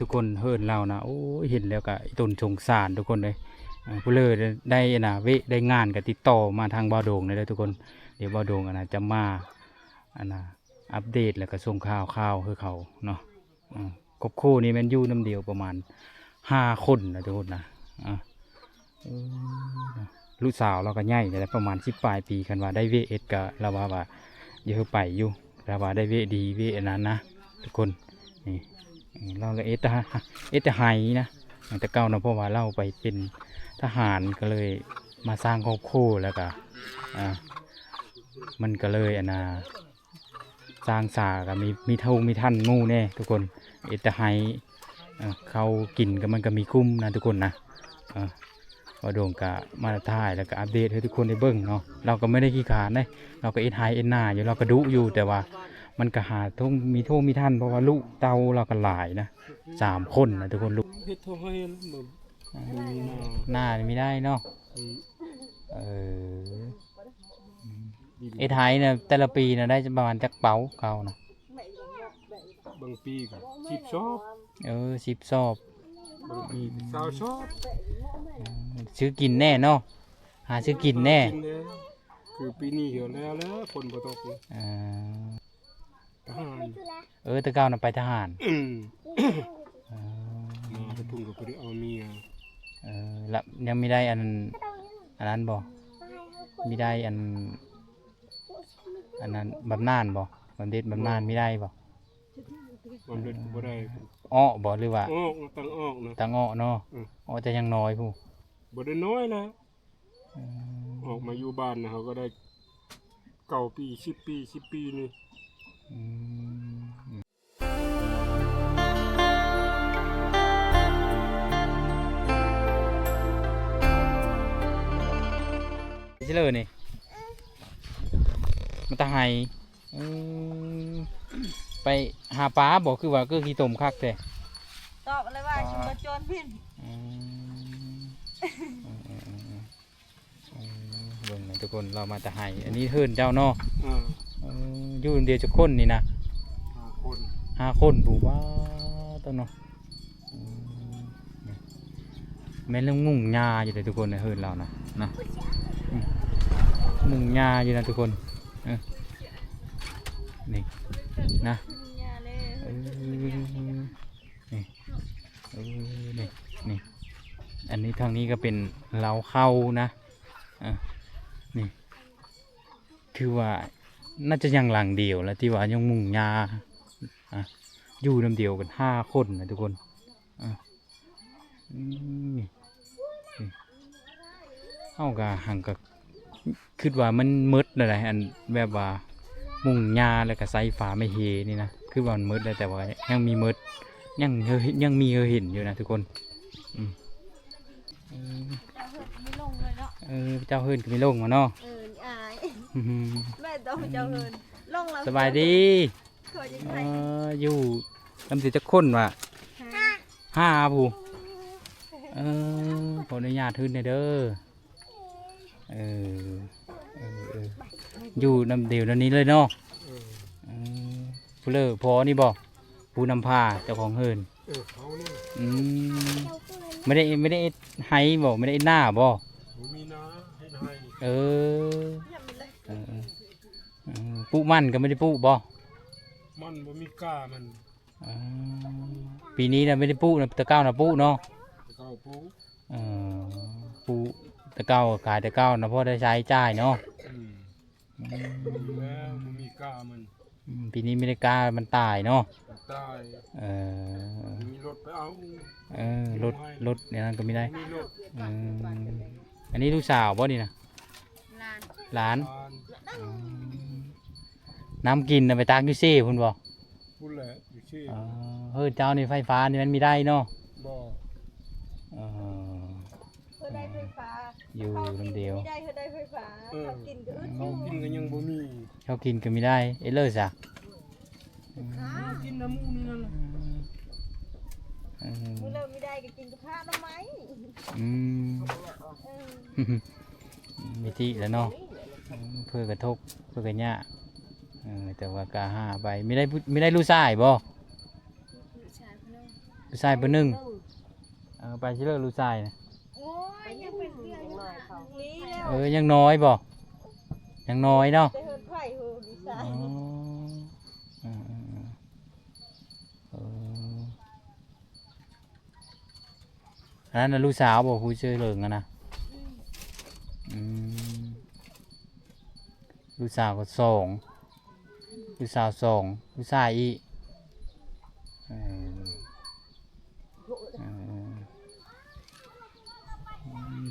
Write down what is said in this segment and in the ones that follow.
ທຸກຄົນ ເຮືອນລາວນະ ໂອ້ຍ ເຫັນແລ້ວກະຕົນສົງສານທຸກຄົນເອີຍ. ເອີ ຜູ້ເລີໄດ້ ອັນນະ ເວະໄດ້ງານກະຕິດຕໍ່ມາທາງບ່າວໂດງໄດ້ເດີທຸກຄົນ. ດຽວບ່າວໂດງ ອັນນະ ຈະມາ ອັນນະ ອັບເດດ ແລ້ວກະສົ່ງຂ່າວ ຂ່າວໃຫ້ເຂົາເນາະ. ອາ ຄອບຄົວນີ້ແມ່ນຢູ່ນຳດຽວປະມານຫ້າຄົນນະທຸກຄົນນະ. ອາ ເອີ ລູກສາວລາວກະໃຫຍ່ແລ້ວ ປະມານສິບປາຍປີ. ຄັນວ່າໄດ້ເວະເອັດກະລາວວ່າ ວ່າຢາກໃຫ້ໄປຢູ່ ລາວວ່າໄດ້ເວະດີ ເວະອັນນັ້ນນະທຸກຄົນ. ນີ້ ເອີ ລາວກະເອັດແຕ່ ເອັດແຕ່ໄຮ່ນະ ແຕ່ເກົ່ານະ ເພາະວ່າລາວໄປເປັນທະຫານ ກະເລີຍມາສ້າງຄອບຄົວ ແລ້ວກະ ອາ ມັນກະເລີຍ ອັນນະ ຊ້າງສາກະມີ ມີເທົ່າມີທັນໝູ່ແດ່ທຸກຄົນ. ເຮັດແຕ່ໄຮ່ ເອີ ເຂົ້າກິນກະມັນກະມີກຸ້ມນະທຸກຄົນນະ. ເອີ ບ່າວໂດງກະມາຖ່າຍແລ້ວກະອັບເດດໃຫ້ທຸກຄົນໄດ້ເບິ່ງເນາະ. ລາວກະບໍ່ໄດ້ຂີ້ຄ້ານເດ້ ລາວກະເຮັດໄຮ່ເຮັດນາຢູ່ ລາວກະດຸຢູ່ ແຕ່ວ່າມັນກະຫາທົ່ງ ມີທົ່ງມີທັນ ເພາະວ່າລູກເຕົ້າລາວກະຫຼາຍນະ ສາມຄົນນະທຸກຄົນ. ລູກ ເຮັດທົ່ງໄຮ່ແລ້ວບໍ່ ອືມ ບໍ່ມີນາ ນານີ້ມີໄດ້ເນາະ. ອືມ ເອີ ເຮັດໄຮ່ນະ ແຕ່ລະປີນະ ໄດ້ປະມານຈັກເປົາເຂົ້ານະ? ບາງປີກະສິບຊອບ. ເອີ ສິບຊອບ. ບາງປີກະຊາວຊອບ. ອືມ ຊື້ກິນແດ່ເນາະ ຫາຊື້ກິນແດ່. ກິນແດ່ ຄືປີນີ້ເຫັນແລ້ວແຫຼະ ຝົນບໍ່ຕົກ. ເອີ ທະຫານ ເອີ ແຕ່ເກົ່ານະໄປທະຫານ. ອືມ ເອີ ມາແຕ່ພຸ້ນກະບໍ່ໄດ້ເອົາເມຍ. ເອີ ລະຍັງມີໄດ້ອັນ ອັນນັ້ນບໍ່ ມີໄດ້ອັນ ອັນນັ້ນ ບຳນານບໍ່ ບຳເໜັດບຳນານ ອືມ ມີໄດ້ບໍ່? ບຳເໜັດກະບໍ່ໄດ້. ເອາະບໍ່ ຫຼືວ່າ ເອາະ ຕັງເອາະນະ ຕັງເອາະເນາະ. ອືມ ເອາະແຕ່ຍັງນ້ອຍພຸ້ນ ບໍ່ໄດ້ນ້ອຍນະ. ອືມ ອອກມາຢູ່ບ້ານນະ ເຮົາກະໄດ້ເກົ້າປີ ສິບປີ ສິບປີນີ້. ອືມ ຊິເລີນີ້ ມາແຕ່ໄຮ່. ອືມ ໄປຫາປາບໍ່ ຄືວ່າຄືຂີ້ຕົມຄັກແທ້? ຕອບເລີຍວ່າ ຊິມາຈອນເປັນ. ອືມ ເອີ ເອີ ເອີ ເອີ ເອີ ເບິ່ງນະທຸກຄົນ ລາວມາແຕ່ໄຮ່. ອັນນີ້ເຮືອນເຈົ້າເນາະ? ເອີ ເອີ ຢູ່ນຳດຽວຈັກຄົນນີ້ນະ? ຫ້າຄົນ ຫ້າຄົນ. ຜູ້ ວ້າ ໂຕເນາະ. ອືມ ແມ່ນເລື່ອງມຸງຫຍ້າຢູ່ເດ້ທຸກຄົນ ເຮືອນລາວນະ ນະ ອືມ ມຸງຫຍ້າຢູ່ນະທຸກຄົນ. ເອີ ນີ້ນະ ເອີ ນີ້ ເອີ ນີ້ ນີ້ ອັນນີ້ທາງນີ້ກະເປັນເລົ້າເຂົ້ານະ. ເອີ ນີ້ ຖືວ່າໜ້າຈະຍັງຫຼັງດຽວລະ ທີ່ວ່າຍັງມຸງຫຍ້າ ອາ ຢູ່ນຳດຽວກັນຫ້າຄົນນະທຸກຄົນ. ອາ ອືມ ນີ້ ເຮົາກະຫັງກະຄຶດວ່າມັນໝົດແລ້ວໃດ໋ ອັນແບບວ່າມຸງຫຍ້າ ແລ້ວກະໃສ່ຝາໄມ້ເຮນີ້ນະ ຄຶດວ່າມັນໝົດແລ້ວ ແຕ່ວ່າຍັງມີໝົດ ຍັງ ຍັງມີໃຫ້ເຫັນຢູ່ນະທຸກຄົນ. ອືມ ເອີ ເຈົ້າເຮືອນກະມີລົງເລີຍເນາະ. ເອີ ເຈົ້າເຮືອນກະມີລົງມາເນາະ. ເອີ ອາຍ ແມ່ນຕ້ອງເຈົ້າເຮືອນລົງແລ້ວ. ສະບາຍດີ. ເອີ ຢູ່ນຳຊິຈັກຄົນວະ? ຫ້າ ຫ້າຜູ້. ເອີ ຂໍອະນຸຍາດຮຶດແດ່ເດີ. ເອີ ເອີ ເອີ ຢູ່ນຳດຽວນີ້ເລີຍເນາະ. ເອີ ເອີ ຜູ້ເລີ ພໍ່ນີ້ບໍ່ ຜູ້ນຳພາເຈົ້າຂອງເຮືອນ? ເອີ ເຂົານີ້. ອືມ ບໍ່ໄດ້ ບໍ່ໄດ້ເຮັດໄຮ່ບໍ່ ບໍ່ໄດ້ເຮັດນາບໍ່? ບໍ່ມີນາ ເຮັດໄຮ່. ເອີ ເອີ ເອີ ປູກມັນກະບໍ່ໄດ້ປູກບໍ່? ມັນບໍ່ມີກ້າມັນ. ອືມ ປີນີ້ນະບໍ່ໄດ້ປູກນະ ແຕ່ເກົ່ານະປູກເນາະ. ແຕ່ເກົ່າປູກ. ເອີ ປູກແຕ່ເກົ່າ ຂາຍແຕ່ເກົ່ານະ ພໍໄດ້ໃຊ້ຈ່າຍເນາະ. ອືມ ອືມ ແລ້ວບໍ່ມີກ້າມັນ. ອືມ ປີນີ້ບໍ່ໄດ້ກ້າມັນຕາຍເນາະ. ຕາຍ. ເອີ ມີລົດໄປເອົາ. ເອີ ລົດ ລົດແນວນັ້ນກະມີໄດ້. ມີລົດ. ອືມ ອັນນີ້ລູກສາວບໍ່ນີ້ນະ? ຫຼານ ຫຼານ. ອືມ ນ້ຳກິນນະໄປຕັກຢູ່ເຊພຸ້ນບໍ່? ພຸ້ນແຫຼະ ຢູ່ເຊ. ອໍ ເຮືອນເຈົ້ານີ້ໄຟຟ້ານີ້ມັນມີໄດ້ເນາະ? ບໍ່. ອໍ ເພື່ອໄດ້ໄຟຟ້າ ຢູ່ນຳດຽວ ເຂົາກິນກະມີໄດ້ ເພື່ອໄດ້ໄຟຟ້າ. ເອີ ເຂົາກິນກະອຶດ ເຂົາກິນກະຍັງບໍ່ມີ. ເຂົາກິນກະມີໄດ້ ເອີເລີສະ. ກິນນຳໝູ່ນີ້ນັ້ນ. ອືມ ມື້ເລີ່ມມີໄດ້ກະກິນກະພະໜໍ່ໄມ້. ອືມ ເອີ ມີທີ່ແລ້ວເນາະ. ເອີ ເພື່ອກະທຸກ ເພື່ອກະຍາກ. ເອີ ແຕ່ວ່າກະຫາໄປ. ມີໄດ້ ມີໄດ້ລູກຊາຍບໍ່? ລູກຊາຍຄົນໜຶ່ງ. ຜູ້ຊາຍຜູ້ໜຶ່ງ. ເອີ ໄປຊິເລີກລູກຊາຍນະ. ໂອ້ຍ ຍັງເປັນເທື່ອຢູ່ ເອີ ຍັງນ້ອຍບໍ່? ຍັງນ້ອຍເນາະ. ແຕ່ເຮືອນໃຜເຮີລູກຊາຍ. ອໍ ເອີ ເອີ ເອີ ເອີ ອັນນັ້ນນະລູກສາວບໍ່ ຜູ້ຊື່ເລີງຫັ້ນນະ? ອືມ ອືມ ລູກສາວກໍສອງ ລູກສາວສອງ ລູກຊາຍອີກ. ເອີ ເອີ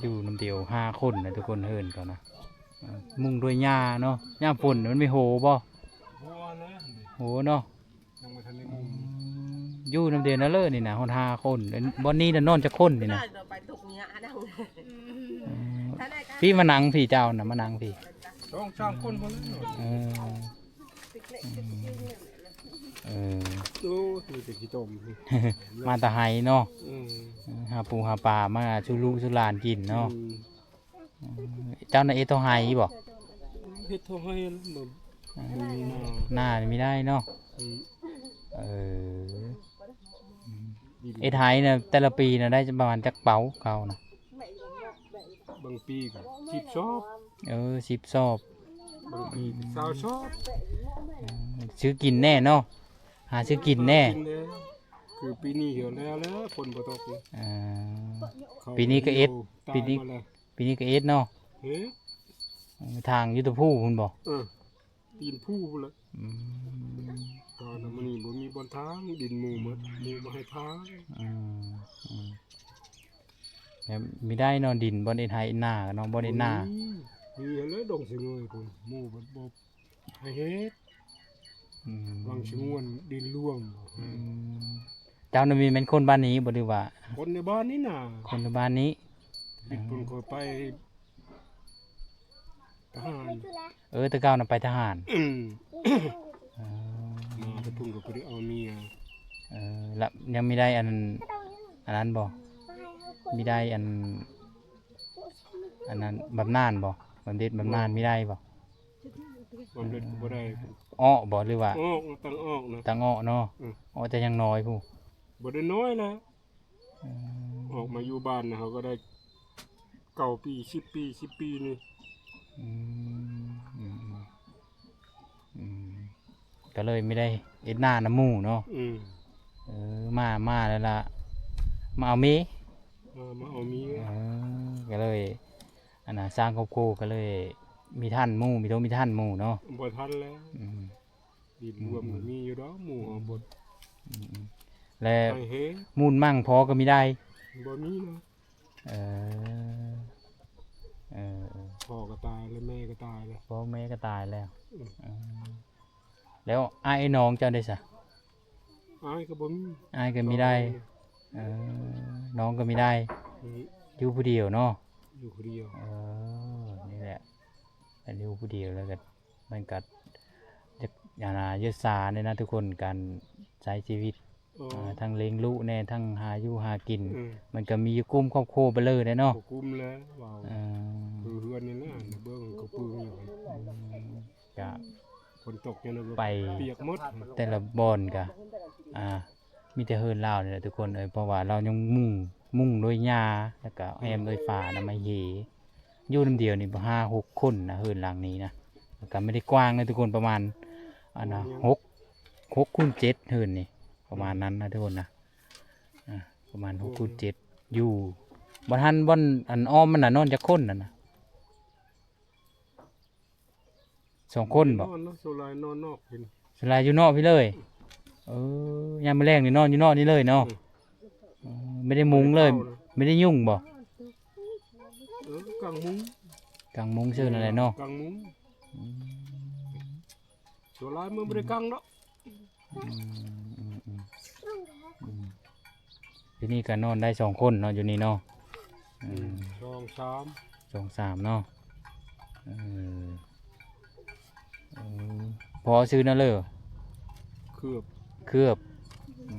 ຢູ່ນຳດຽວຫ້າຄົນນະທຸກຄົນ ເຮືອນເຂົານະ. ເອີ ມຸງດ້ວຍຫຍ້າເນາະ. ຍາມຝົນມັນມີໂຮບໍ່? ໂຮນະ ໂຮເນາະ. ຍັງບໍ່ທັນໄດ້ມຸງ. ອືມ ຢູ່ນຳເດນນະເລີນີ້ນະ ຮອດຫ້າຄົນ. ເອີ ບ່ອນນີ້ນະນອນຈັກຄົນນີ້ນະ? ໄປຕົກເຫຍື້ອນຳ. ອືມ ພີ່ມານັ່ງ ພີ່ເຈົ້ານະ ມານັ່ງພີ່. ສອງສາມຄົນພຸ້ນແຫຼະ. ເອີ ອືມ ເອີ ໂອ້ ມີແຕ່ຂີ້ຕົມ. ມາແຕ່ໄຮ່ເນາະ. ອືມ ຫາປູຫາປາມາສູ່ລູກສູ່ຫຼານກິນເນາະ. ອືມ ອືມ ເຈົ້ານະເຮັດທົ່ວໄຮ່ບໍ່? ເຮັດທົ່ວໄຮ່ແລ້ວ ບໍ່ ບໍ່ມີນາ ນານີ້ມີໄດ້ເນາະ. ອືມ ເອີ ອືມ ເຮັດໄຮ່ນະ ແຕ່ລະປີນະໄດ້ປະມານຈັກເປົາເຂົ້ານະ? ບາງປີກໍສິບຊອບ. ເອີ ສິບຊອບ. ບາງປີກໍຊາວຊອບ. ອືມ ຊື້ກິນແດ່ເນາະ ຫາຊື້ກິນແດ່. ກິນແດ່ ຄືປີນີ້ເຫັນແລ້ວແຫຼະ ຝົນບໍ່ຕົກ. ເອີ ປີນີ້ກໍເອັດ ປີນີ້ ປີນີ້ກໍເອັດເນາະ. ເຮັດ ເອີ ທາງຢູ່ຕະພູພຸ້ນບໍ່? ເອີ ຕີນພູພຸ້ນແຫຼະ. ອືມ ຕອນນັ້ນມື້ນີ້ບໍ່ມີບ່ອນທາງ ດິນໝູ່ໝົດ ໝູ່ບໍ່ໃຫ້ທາງ. ອືມ ອືມ ແບບມີໄດ້ເນາະ ດິນບ່ອນເຮັດໄຮ່ເຮັດນາເນາະ ບ່ອນເຮັດນາ. ໂອ້ຍ ມີ ມີຫັ້ນແຫຼະ ດົງສະເຫງຍພຸ້ນ ໝູ່ບໍ່ ບໍ່ໃຫ້ເຮັດ. ອືມ ວັງສະຫງວນ ດິນຫຼວງ. ອືມ ເຈົ້ານະມີແມ່ນຄົນບ້ານນີ້ບໍ່ ຫຼືວ່າ? ຄົນໃນບ້ານນີ້ນະ. ຄົນໃນບ້ານນີ້. ບິດເພິ່ນກໍໄປທະຫານ. ເອີ ແຕ່ເກົ່ານະໄປທະຫານ. ອືມ ເອີ ມາແຕ່ພຸ້ນກໍບໍ່ໄດ້ເອົາເມຍ. ເອີ ລະຍັງມີໄດ້ອັນ ອັນນັ້ນບໍ່? ມີໄດ້ອັນ ອັນນັ້ນບຳນານບໍ່? ບຳເໜັດບຳນານ ບໍ່ ມີໄດ້ບໍ່? ບຳເໜັດກໍບໍ່ໄດ້. ເອາະບໍ່ ຫຼືວ່າ? ອອກ ຕັ້ງອອກນະ. ຕັ້ງເອາະເນາະ. ອືມ ເອາະແຕ່ຍັງນ້ອຍພຸ້ນ. ບໍ່ໄດ້ນ້ອຍແລ້ວ. ອືມ ອອກມາຢູ່ບ້ານນະ ເຮົາກໍໄດ້ເກົ້າປີ ສິບປີ ສິບປີນີ້. ອືມ ອືມ ອືມ ອືມ ກໍເລີຍມີໄດ້ເຮັດນານຳໝູ່ເນາະ. ອືມ ເອີ ມາ ມາແລ້ວລະ ມາເອົາເມຍ. ເອີ ມາເອົາເມຍ. ເອີ ກໍເລີຍ ອັນນ່າ ສ້າງຄອບຄົວກໍເລີຍມີທັນໝູ່ ມີໂຕມີທັນໝູ່ເນາະ. ບໍ່ທັນແລ້ວ. ອືມ ດີລວມ ອືມ ກໍມີຢູ່ດອກ ໝູ່ເຮົາບໍ່. ອືມ ແລະ ໄປເຮ ມູນມັ່ງພໍ່ກໍມີໄດ້ ບໍ່ມີນະ. ເອີ ເອີ ເອີ ພໍ່ກໍຕາຍແລ້ວ ແມ່ກໍຕາຍແລ້ວ. ພໍ່ແມ່ກໍຕາຍແລ້ວ. ອືມ ເອີ ແລ້ວອ້າຍນ້ອງເຈົ້າເດຊະ? ອ້າຍກໍບໍ່ມີ. ອ້າຍກໍມີໄດ້. ເອີ ນ້ອງກໍມີໄດ້. ອືມ ຢູ່ຜູ້ດຽວເນາະ. ຢູ່ຜູ້ດຽວ. ເອີ ນີ້ແຫຼະ ອັນຢູ່ຜູ້ດຽວແລ້ວກໍ ມັນກະຢາກ ອັນນ່າ ຍືດຊາແດ່ນະທຸກຄົນ ການໃຊ້ຊີວິດ. ເອີ ເອີ ທັງລ້ຽງລູກແດ່ ທັງຫາຢູ່ຫາກິນ. ເອີ ມັນກະມີຢູ່ກຸ້ມຄອບຄົວເບີເລີແດ່ເນາະ. ບໍ່ກຸ້ມແລ້ວເວົ້າ. ເອີ ຄືເຮືອນນີ້ແຫຼະ ເບິ່ງກໍປືນຢູ່. ອືມ ກະ ຝົນຕົກຈັ່ງໃດກໍ ໄປ ປຽກໝົດ. ແຕ່ລະບ່ອນກະ ອ່າ ມີແຕ່ເຮືອນລາວນີ້ແຫຼະທຸກຄົນເອີຍ ເພາະວ່າລາວຍັງມຸງ ມຸງດ້ວຍຫຍ້າ ແລ້ວກະແອ້ມດ້ວຍຝາອະນາໄມເຮ. ຢູ່ນຳດຽວນີ້ຫ້າຫົກຄົນນະ ເຮືອນຫຼັງນີ້ນະ. ແລ້ວກໍບໍ່ໄດ້ກວ້າງເລີຍທຸກຄົນ ປະມານ ອັນນ່າ ຫົກ ຫົກຄູນເຈັດ ເຮືອນນີ້ ປະມານນັ້ນນະທຸກຄົນນະ. ອ່າ ປະມານຫົກຄູນເຈັດ ຢູ່ ບໍ່ທັນບ່ອນ ອັນອ້ອມມັນນະ ນອນຈັກຄົນນັ້ນນະ? ສອງຄົນບໍ່? ນອນເນາະ ສ່ວນຫຼາຍນອນນອກ. ສ່ວນຫຼາຍຢູ່ນອກພີ້ເລີຍ. ເອີ ຍາມມື້ແລງນີ້ນອນຢູ່ນອກນີ້ເລີຍເນາະ. ອືມ ເອີ ບໍ່ໄດ້ມຸງເລີຍ. ບໍ່ໄດ້ເຂົ້ານະ ບໍ່ໄດ້ຍຸງບໍ່? ເອີ ກາງມຸງ ກາງມຸງຊື່ນັ້ນແຫຼະເນາະ. ກາງມຸງ. ອືມ ສ່ວນຫຼາຍມັນບໍ່ໄດ້ກາງດອກ. ອືມ ອືມ ອືມ ອືມ ຢູ່ນີ້ກໍນອນໄດ້ສອງຄົນເນາະ ຢູ່ນີ້ເນາະ. ອືມ ອືມ ສອງ ສາມ ສອງ ສາມເນາະ. ເອີ ເອີ ພໍ່ຊື່ນະເລີ? ເຂືອບ ເຂືອບ. ອື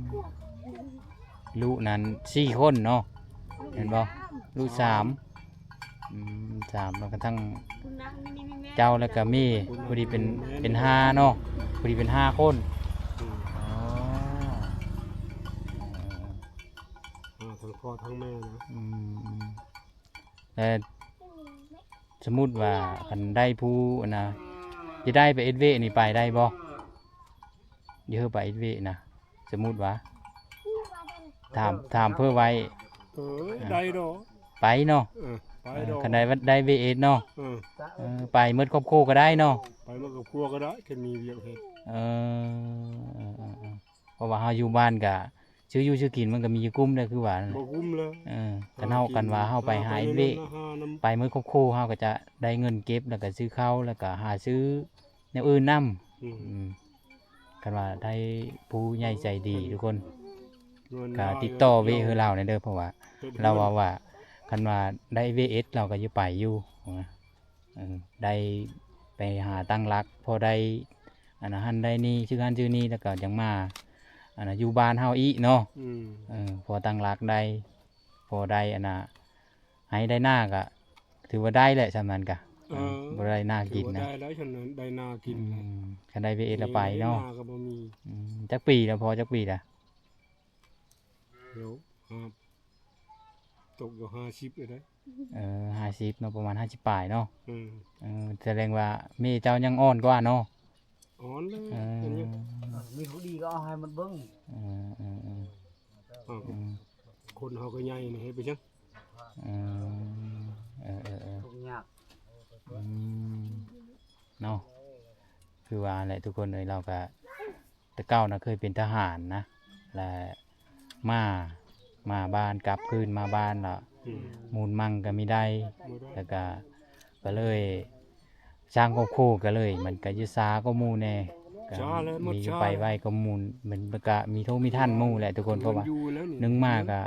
ມ ລູກນັ້ນສີ່ຄົນເນາະ ແມ່ນບໍ່? ລູກສາມ. ອືມ ສາມ ແລ້ວກໍທັງເຈົ້າ ແລ້ວກໍມີ ພໍດີເປັນ ເປັນຫ້າເນາະ ພໍດີເປັນຫ້າຄົນ. ອືມ ອໍ ອ່າ ທັງພໍ່ທັງແມ່ນະ. ອືມ ແລ້ວສົມມຸດວ່າຄັນໄດ້ຜູ້ອັນນະ ຈະໄດ້ໄປເຮັດວຽກນີ້ ໄປໄດ້ບໍ່? ເອີ ໄປເຮັດວຽກນະ ສົມມຸດວ່າ ຖາມ ຖາມເພື່ອໄວ້. ເອີ ໄດ້ດອກ ໄປເນາະ. ເອີ ໄປດອກ ຄັນໄດ້ ໄດ້ວຽກເຮັດເນາະ. ເອີ ເອີ ໄປໝົດຄອບຄົວກໍໄດ້ເນາະ. ໄປໝົດຄອບຄົວກໍໄດ້ ຄັນມີວຽກເຮັດ. ເອີ ເອີ ເອີ ເອີ ເພາະວ່າເຮົາຢູ່ບ້ານກະ ຊື້ຢູ່ຊື້ກິນມັນກໍມີຢູ່ກຸ້ມແລ້ວ ຄືວ່ານັ້ນແຫຼະ ບໍ່ກຸ້ມແລ້ວ. ເອີ ຄັນເຮົາ ເຮົາກິນ ຄັນວ່າເຮົາໄປຫາເຮັດວຽກ ເຮົາໄປເຮັດນາ ເຮົານຳ ໄປເໝິດຄອບຄົວ ເຮົາກໍຈະໄດ້ເງິນເກັບ ແລ້ວກໍຊື້ເຂົ້າ ແລ້ວກໍຫາຊື້ແນວອື່ນນຳ. ອືມ ອືມ ຄັນວ່າໄດ້ຜູ້ໃຫຍ່ໃຈດີທຸກຄົນ ເງິນ ກໍຕິດຕໍ່ເວກໃຫ້ລາວແດ່ເດີ ເພາະວ່າ ເຮັດເຮືອນ ລາວເວົ້າວ່າ ຄັນວ່າໄດ້ວຽກເຮັດ ລາວກໍຢາກໄປຢູ່ ເອີ ໄດ້ໄປຫາຕັ້ງຫຼັກ ພໍໄດ້ອັນນັ້ນຫັ້ນໄດ້ນີ້ ຊື້ຫັ້ນຊື້ນີ້ ແລ້ວກໍຈັ່ງມາອັນນັ້ນ ຢູ່ບ້ານເຮົາອີກເນາະ. ອືມ ເອີ ພໍຕັ້ງຫຼັກໄດ້ ພໍໄດ້ອັນນ່າ ໄຮ່ໄດ້ນາກໍຖືວ່າໄດ້ແຫຼະ ສ່ຳນັ້ນກະ. ເອີ ບໍ່ໄດ້ນາກິນນະ ຖືວ່າໄດ້ແລ້ວ ຄັນໄດ້ນາກິນ. ອືມ ຄັນໄດ້ວຽກເຮັດລະໄປເນາະ. ໄດ້ນາກໍບໍ່ມີ. ອືມ ຈັກປີແລ້ວ? ພໍຈັກປີລະ? ດຽວ ອ່າ ຕົກຢູ່ຫ້າສິບແລ້ວເດ້. ເອີ ຫ້າສິບເນາະ ປະມານຫ້າສິບປາຍເນາະ. ອືມ ເອີ ສະແດງວ່າແມ່ເຈົ້າຍັງອ່ອນກວ່າເນາະ. ອ່ອນເລີຍ. ເອີ ເອີ ມີຜູ້ດີກໍເອົາໃຫ້ມັນເບິ່ງ. ເອີ ເອີ ເອີ ເອີ ອືມ ຄົນເຮົາກໍໃຫຍ່ນີ້ ເຮັດໄປຈັ່ງ. ເອີ ເອີ ເອີ ເອີ ທຸກຍາກ. ອືມ ເນາະ ຄືວ່າແຫຼະທຸກຄົນເອີຍ ລາວກະ ແຕ່ເກົ່ານະເຄີຍເປັນທະຫານນະ ແລະ ມາ ມາບ້ານ ກັບຄືນມາບ້ານລະ ອືມ ມູນມັງກໍມີໄດ້ ບໍ່ໄດ້ ແລ້ວກະ ກໍເລີຍສ້າງຄອບຄົວ ກໍເລີຍ ມັນກໍຢູ່ຊ້າກວ່າໝູ່ແດ່ ກໍ ຊ້າແລ້ວ ໝົດ ມີຢູ່ ຊ້າ ໄປໄວກວ່າໝູ່ ມັນ ມັນກໍມີທົ່ງມີທັນໝູ່ແຫຼະທຸກຄົນ. ເພາະວ່າ ເງິນຢູ່ແລ້ວນີ້ ໜຶ່ງມາກໍ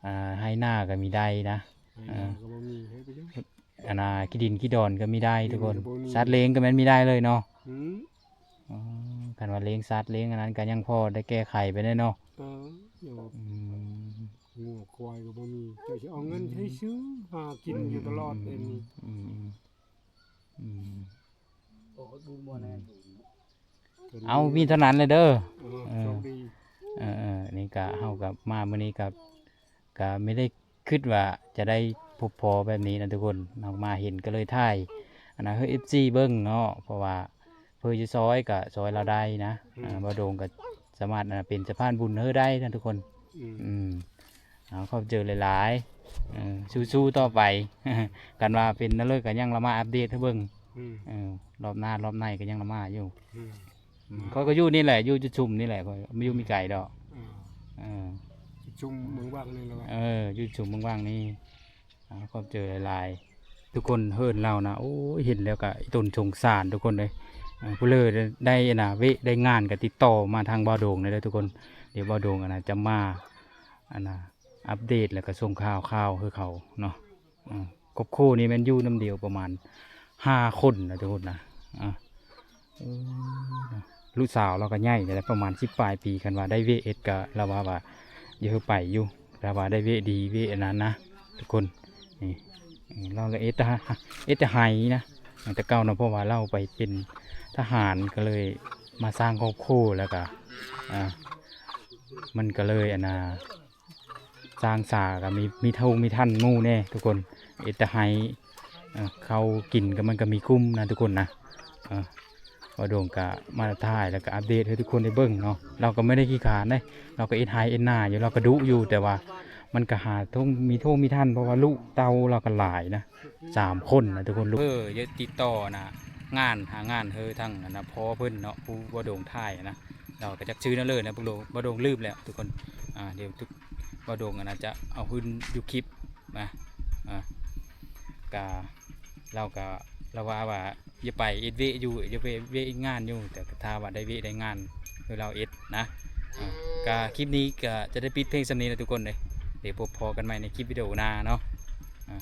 ອ່າ ໄຮ່ນາກໍມີໄດ້ນະ ໄຮ່ນາກໍບໍ່ມີ ເອີ ເຮັດໄປຈັ່ງ ອັນນ່າ ຂີ້ດິນຂີ້ດອນກໍມີໄດ້ທຸກຄົນ. ດິນກໍບໍ່ມີ ສັດລ້ຽງກໍແມ່ນມີໄດ້ເລີຍເນາະ. ອືມ ອໍ ຄັນວ່າລ້ຽງສັດລ້ຽງອັນນັ້ນກໍຍັງພໍໄດ້ແກ້ໄຂໄປໄດ້ເນາະ. ເອີ ອືມ ງົວຄວາຍກໍບໍ່ມີ ເຈົ້າຊິເອົາເງິນໃສຊື້ ຫາກິນຢູ່ຕະຫຼອດ. ອືມ ເອີ ນີ້ ອືມ ອືມ ອືມ ໂອ້ຍ ບຸນບໍ່ແນ່ ອືມ ບຸນ ເອົາ ມີເທົ່ານັ້ນແຫຼະເດີ. ເອີ ເອີ ໂຊກດີ. ເອີ ເອີ ນີ້ກະ ເຮົາກະມາມື້ນີ້ກະ ກະບໍ່ໄດ້ຄິດວ່າຈະໄດ້ພົບພໍ້ແບບນີ້ນະທຸກຄົນ. ເຮົາມາເຫັນກໍເລີຍຖ່າຍອັນນະ ໃຫ້ເອັຟຊີເບິ່ງເນາະ ເພາະວ່າເພິ່ນຢູ່ຊອຍກະຊອຍລາວໄດ້ນະ. ອືມ ເອີ ບ່າວໂດງກໍສາມາດ ອັນນະ ເປັນສະພານບຸນໃຫ້ໄດ້ນະທຸກຄົນ. ອືມ ອືມ ເອົາ ຂອບໃຈຫຼາຍໆ ເອີ ສູ້ໆຕໍ່ໄປ. ຄັນວ່າເປັນແນວເລີຍກໍຍັງລະມາອັບເດດໃຫ້ເບິ່ງ. ອືມ ເອີ ລອບໜ້າລອບໃນກໍຍັງລະມາຢູ່. ອືມ ອືມ ຂ້ອຍກໍຢູ່ນີ້ແຫຼະ ຢູ່ຈຸດຊຸມນີ້ແຫຼະ ຂ້ອຍບໍ່ຢູ່ມີໄກດອກ. ເອີ ເອີ ຈຸດຊຸມເມືອງວັງນີ້ແຫຼະ. ເອີ ຢູ່ຊຸມເມືອງວັງນີ້. ອ່າ ຂອບໃຈຫຼາຍໆ ທຸກຄົນ. ເຮືອນລາວນະ ໂອ້ຍ ເຫັນແລ້ວກະຕົນສົງສານທຸກຄົນເອີຍ. ເອີ ຜູ້ເລີໄດ້ ໄດ້ອັນນະ ເວກໄດ້ງານກໍຕິດຕໍ່ມາທາງບ່າວໂດງໄດ້ເດີທຸກຄົນ. ດຽວບ່າວໂດງອັນນະ ຈະມາ ອັນນະ ອັບເດດ ແລ້ວກໍສົ່ງຂ່າວ ຂ່າວໃຫ້ເຂົາເນາະ. ອືມ ຄອບຄົວນີ້ແມ່ນຢູ່ນຳດຽວປະມານຫ້າຄົນນະທຸກຄົນນະ. ອ່າ ເອີ ລູກສາວລາວກໍໃຫຍ່ແລ້ວ ປະມານສິບປາຍປີ. ຄັນວ່າໄດ້ເວກເຮັດກໍລາວວ່າ ວ່າຢາກໃຫ້ໄປຢູ່ ລາວວ່າໄດ້ເວກດີ ເວກອັນນັ້ນນະທຸກຄົນ. ນີ້ ເອີ ລາວລະເຮັດແຕ່ ເຮັດແຕ່ໄຮ່ນະ ແຕ່ເກົ່ານະ ເພາະວ່າລາວໄປເປັນທະຫານ ກໍເລີຍມາສ້າງຄອບຄົວ ແລ້ວກໍ ອ່າ ມັນກໍເລີຍ ອັນນະ ສ້າງສາກໍມີ ມີເທົ່າມີທັນໝູ່ແດ່ທຸກຄົນ. ເຮັດແຕ່ໄຮ່ ເອີ ເຂົ້າກິນກໍມັນກໍມີກຸ້ມນະທຸກຄົນນະ. ເອີ ບ່າວໂດງກໍມາຖ່າຍ ແລ້ວກໍອັບເດດໃຫ້ທຸກຄົນໄດ້ເບິ່ງເນາະ. ລາວກໍບໍ່ໄດ້ຂີ້ຄ້ານເດ້ ລາວກໍເຮັດໄຮ່ເຮັດນາຢູ່ ລາວກໍດຸຢູ່ ແຕ່ວ່າມັນກໍຫາທົ່ງ ມີທົ່ງມີທັນ ເພາະວ່າລູກເຕົ້າລາວກໍຫຼາຍນະ. ສາມຄົນນະທຸກຄົນ. ເອີ ຢ່າຕິດຕໍ່ນະ ງານ ຫາງານເຮີ ທາງອັນນະ ພໍ່ເພິ່ນເນາະ ຜູ້ບ່າວໂດງຖ່າຍນະ ລາວກໍຈັກຊື່ນັ້ນເລີຍນະ ບ່າວໂດງ ບ່າວໂດງລືມແລ້ວທຸກຄົນ. ອ່າ ດຽວທຸກ ບ່າວໂດງອັນນະ ຈະເອົາຂຶ້ນຢູ່ຄລິບນະ. ອ່າ ກະ ລາວກະ ລາວວ່າ ວ່າ ຢ່າໄປເຮັດວຽກຢູ່ ຢ່າໄປເຮັດວຽກເຮັດງານຢູ່ ແຕ່ຖ້າວ່າໄດ້ວຽກໄດ້ງານ ຄືລາວເຮັດນະ. ອ່າ ກະຄລິບນີ້ກະຈະໄດ້ປິດພຽງສ່ຳນີ້ແຫຼະທຸກຄົນເດ້. ດຽວພົບພໍ້ກັນໃໝ່ໃນຄລິບວິດີໂອໜ້າເນາະ. ອ່າ